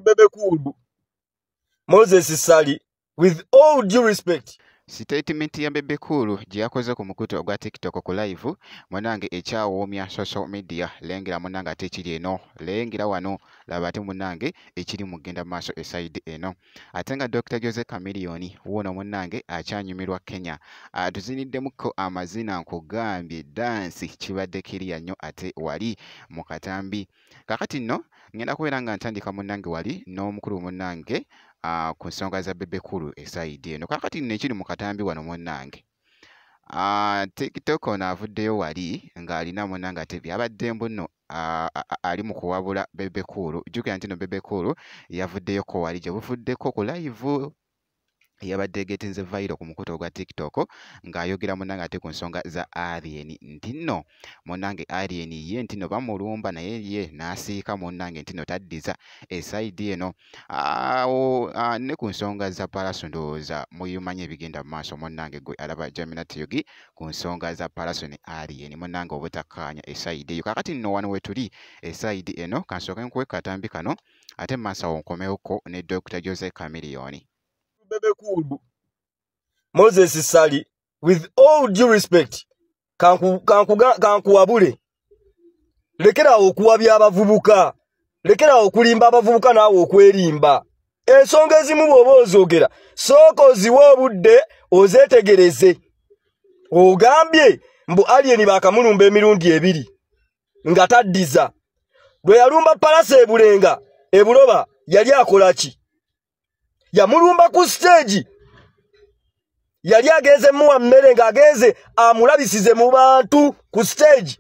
Bebe Cool, Moses Ssali, with all due respect. Sitatimenti ya Bebe Cool gye yakoze ku mukutu ogwa TikTok ku live munange ekyawoomya social media. Lengera munange ate ekiri eno, lengera wano, laba ate munange ekiri mu kugenda mu maaso e side eno. Ate nga Dr. Jose Chameleone wuuno munnange akyanyumirwa Kenya, atuziniddemuko amazina, nkugambye dance kibadde kiriya nnyo ate wali mu katambi. Kaakati nno ngenda kubeera nga ntandika munnange wali n'omukulu munnange ku nsonga za Bebe Cool e side eno. Kaakati nno ekiri mu katambi wano munnange, TikTok ono avuddeyo wali ng'alina munnange ate byabadde mbu nno ali mu kuwabula Bebe Cool. Jjukira nti nno Bebe Cool yavuddeyoko wali gye buvuddeko ku live yabadde egetinze viral ku mukutu ogwa TikTok ng'ayogera munnange ate ku nsonga za Alien, nti nno munnange Alien ye nti nno bamulumba naye ye n'asiika munnange nti nno taddiza e side eno. Awo ne ku nsonga za Pallaso, ndowooza muyimanye ebigenda mu maaso munnange gwe alaba Jaminat Yugi ku nsonga za Pallaso ne Alien munnange obutakkaanya e side eyo. Kaakati nno wano we tuli e side eno, kansooke nkuwe katambi kano ate mu maaso awo nkomewoko ne Dr. Jose Chameleone. Bebe Cool, Moses Ssali, with all due respect, kankuwabule, lekerawo okuwabya abavubuka, lekerawo okulimba abavubuka naawe okwerimba. Ensonga ezimu bw'oba ozoogera, sooka oziwe obudde ozeetegereze. Ogambye mbu Alien baakamulumba emirundi ebiri nga taddiza. Lwe yalumba Pallaso e Bulenga e Buloba yali akola ki? Yamulumba ku stage, yali agenze muwa mmere ng'agenze amulabisize mu bantu ku stage.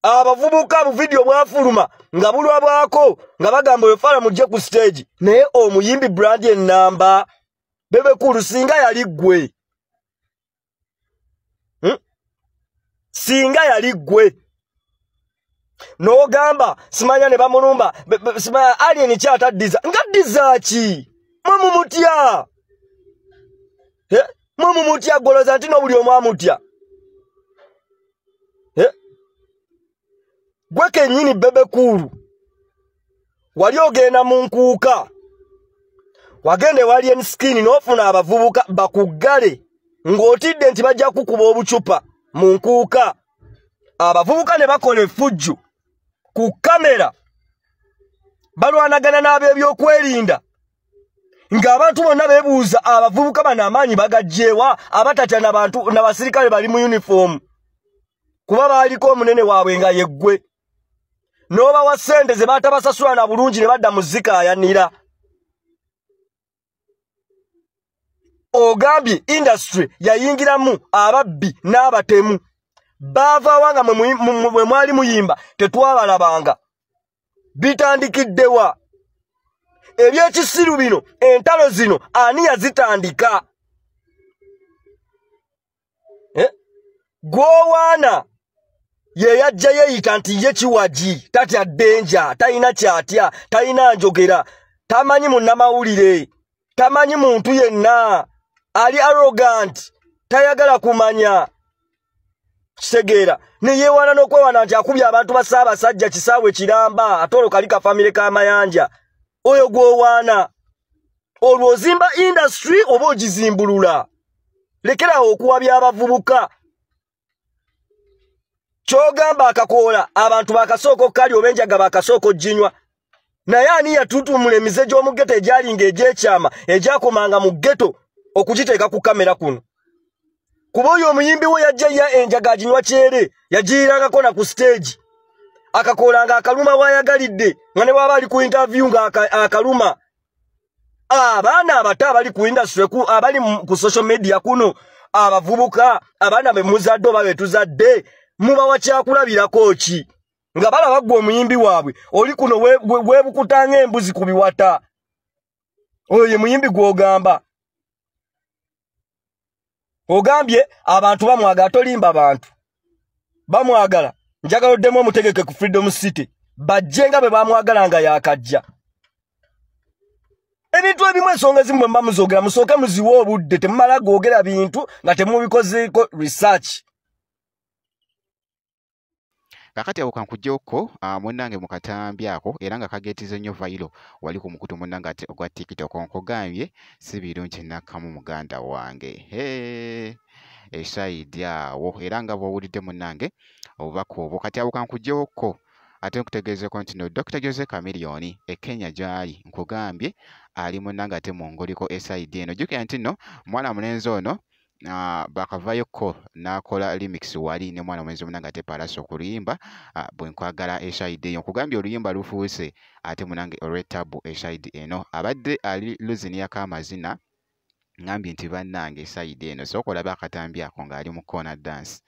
Abavubuka bu video bwafuluma nga bulwabwako nga bagamba oyo fala mujje ku stage, naye omuyimbi brand ennamba Bebe Cool singa yali ggwe, Singa yali ggwe n'ogamba simanya ne bamulumba, simanya Alien kyataddiza, nga ddiza ki? Mwe mumutya, mwe mumutya, goloza nti n'obuli omu amutya. Gwe kennyini Bebe Cool wali ogenda mu nkuuka, wagenda ewa Alien Skin n'ofuna abavubuka bakuggale ng'otidde nti bajja kukuba obucupa mu nkuuka. Abavubuka ne bakola effujjo ku kamera, balwanagana n'ab'ebyokwerinda ng'abantu bonna beebuuza abavubuka bano amaanyi bagaggyewa, abatatya n'abantu n'abasirikale bali mu yunifoomu, kuba baaliko omunene waabwe nga yeggwe. N'obawa ssente ze baatabasasula na bulungi ne badda mu zikaayanira. Ogambye industry yayingiramu ababbi n'abatemu, baavaawa nga mwe mwali muyimba tetwabalabanga. Bitandikiddewa ebyekisiru bino? Entalo zino ani yazitandika? Gwowaana ye yajja yeeyita nti ye kiwagi, tatya ddenja, talina kyatya, talina njogera, tamanyi munnamawulire, tamanyi muntu yenna, ali arrogant, tayagala kumanya. Kitegeera ne yeewaana n'okwewaana nti akubye abantu ba Ssaabasajja kisaawe kiramba, ate olwo kali kafamire k'amayanja. Oyo gw'owaana, olwo ozimba industry oba ogizimbulula? Lekerawo okuwabya abavubuka. Ky'ogamba akakoola abantu bakasooka okkalya oba enjaga bakasooka ogginywa, naye ani yatutumula emize gy'omu ghetto egyalinga egy'ekyama egyakomanga mu ghetto okugiteeka ku kamera kuno? Kuba oyo omuyimbi we yajja ya enjaga aginywa kyere, yagiyirangako na ku stage, akakoola nga akaluma w'ayagalidde, nga ne bw'aba ali ku interview nga akaluma. Abaana abato abali ku industry, abali ku social media kuno, abavubuka, abaana be muzadde oba be tuzadde, mubawa kyakulabirako ki? Nga balaba ggwe omuyimbi waabwe oli kuno weebukuta ng'embuzi ku biwata. Oyo ye muyimbi gw'ogamba. Ogambye abantu bamwagala, tolimba bantu. Bamwagala. Njagala oddemu omutegeke ku Freedom City, bajje nga bwe bamwagala nga yakajja. Ebintu ebimu, ensonga ezimu bwe muba muzoogera musooke muziwe obudde, temumala googera bintu nga temubikozeeko research. Kakati awo kankuggyeko munnange mu katambi ako era nga kageetize nnyo viral wali ku mukutu munnange ate ogwa TikTok. Nkugambye si birungi nakkamu muganda wange. Hee, esayidi awo era nga bw'owulidde munnange obubaka obwo. Kati awo kankuggyeko ate nkutegeezeeko nti no Dr. Jose Chameleone e Kenya gy'ali, nkugambye ali munnange ate mu ngoliko esayidi eno. Jjukira nti nno mwana mulenzi ono bakavayoko n'akola remix wali ne mwana mulenzi munnange ate Pallaso ku luyimba bwe nkwagala esayidi eyo. Nkugambye oluyimba lufuuse ate munnange olw'ettabu esayidi eno. Abadde ali luziniyako amazina, ngambye nti bannange esayidi eno sooka olabe akatambi ako ng'ali mu corner dance.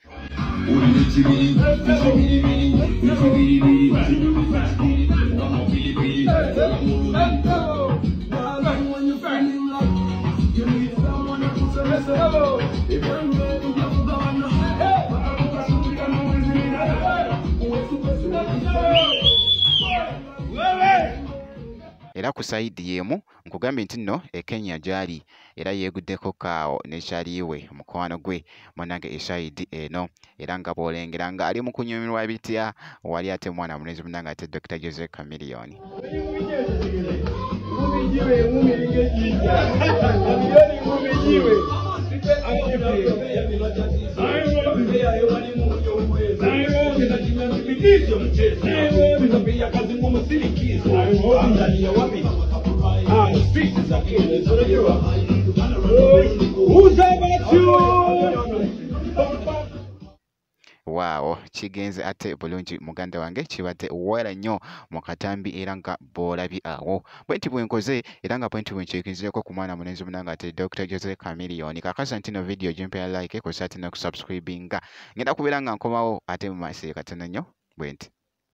Era ku sayidi y'emu nkugambye nti nno e Kenya gy'ali era yeeguddeko kaawo ne kyaliwe mukwano gwe munnange esayidi eno, era nga bw'olengera ng'ali mu kunyumirwa bitya wali ate mwana mulenzi munnange ate Dr. Jose Chameleone. Waawo, kigenze ate bulungi muganda wange, kibadde wala nnyo mu katambi era nga bw'olabye awo. Bwe nti bwe nkoze era nga bwe nti bwe nkyekinzeeko ku mwana mulenzi munnange ate Dr. Jose Chameleone. Kakasa nti no vidiyo gimpeera like, kw'ossa ate n'okusubscribinga. Ngenda kubeera nga nkomawo ate mu maaso katono nnyo bwe nti.